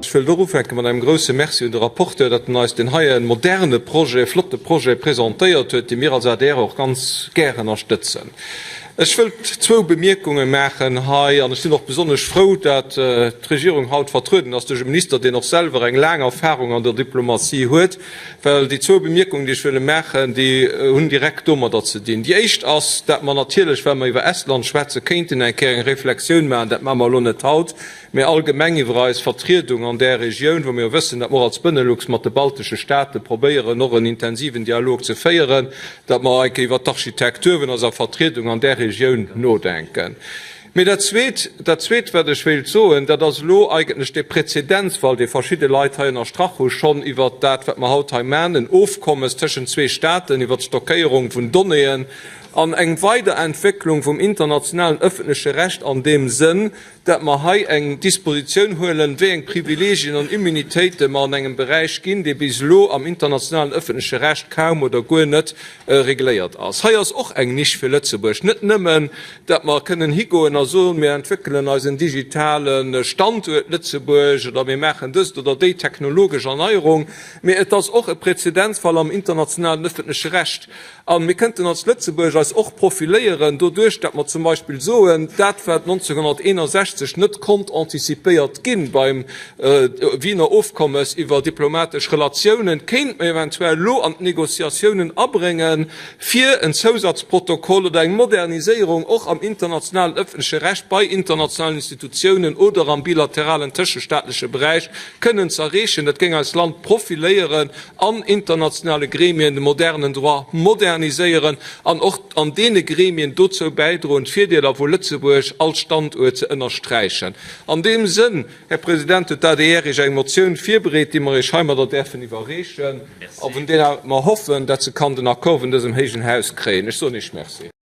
Ech wëllt och ufänke mat engem grouse Merci un de Rapporteur, datt en eis deen heie moderne Projet, flotte Projet presentéiert huet, dee mir als adr och ganz gär ënnerstëtzen. Ech wëllt zwou Bemierkunge maachen hei, an ech sinn och besonnesch frou, datt d'Regierung haut vertrueden ass duerch e Minister, deen och selwer eng laang Erfahrung an der Diplomatie huet, well déi zwou Bemierkungen, déi ech wëlle maachen, déi hunn direkt domadder ze dinn. Déi éischt ass, datt mer natierlech, well mer iwwer Estland schwätzen, kéinten eng Kéier eng Reflexioun maachen, dat maache mer elo net haut, Mee allgemeng iwwer eis Vertriedung an där Regioun, wou mir jo wëssen, datt mer och als Benelux mat de baltesche Staate probéieren, och en intensiven Dialog ze féieren, datt mer eng Kéier iwwert d'Architektur vun eiser Vertriedung an där Regioun nodenken. Mee dat Zweet, dat Zweet, wat ech wéilt soen, dat ass elo eigentlech dee Präzedenzfall, dee verschidde Leit hei ënnerstrach hu schonn, iwwert dat, wat mer haut hei maachen, en Ofkommes tëschent zwee Staaten iwwert d'Stockéierung vun Donnéeën an eng Weiderentwécklung vum internationalen ëffentleche Recht an deem Sënn, dat mer hei eng Dispositioun huelen, wéi eng Privilegien an Immunitéite mer an engem Beräich ginn, dee bis elo am internationalen ëffentleche Recht kaum oder guer net regléiert ass. Hei ass och eng Nisch fir Lëtzebuerg, net nëmmen, dat mer kënnen higoen a soen, mir entwéckelen eisen digitale Standuert Lëtzebuerg oder mir maachen dëst oder déi technologesch Erneierung, mee et ass och e Präzedenzfall am internationalen ëffentleche Recht. A mir kënnten als Lëtzebuerg eis och profiléieren doduerch, datt mer zum Beispill soen, dat wat 1961 net konnt anticipéiert gi beim Wiener Ofkommes iwwer diplomatesch Relatiounen, kéint mer eventuell elo an d'Négociatiounen abréngen, fir en Zousatzprotokoll oder eng Moderniséierung och am internationalen ëffentleche Recht bei internationalen Institutiounen oder am bilateralen tëschestaatleche Beräich kënnen z'erreechen. Dat géing eist Land profiléieren an internationale Gremien de modernen Droit moderniséieren an och an deene Gremien dozou bäidroen, d'Virdeeler vu Lëtzebuerg als Standuert ze ënnersträichen. An deem Sënn, Här President, huet d'ADR Iech eng Motioun virbereet, déi mer Iech heimadder däerfen iwwerreechen a vun deeër mer hoffen, dat se kann den Accord vun dësem héijen Haus kréien. Ech soen Iech Merci.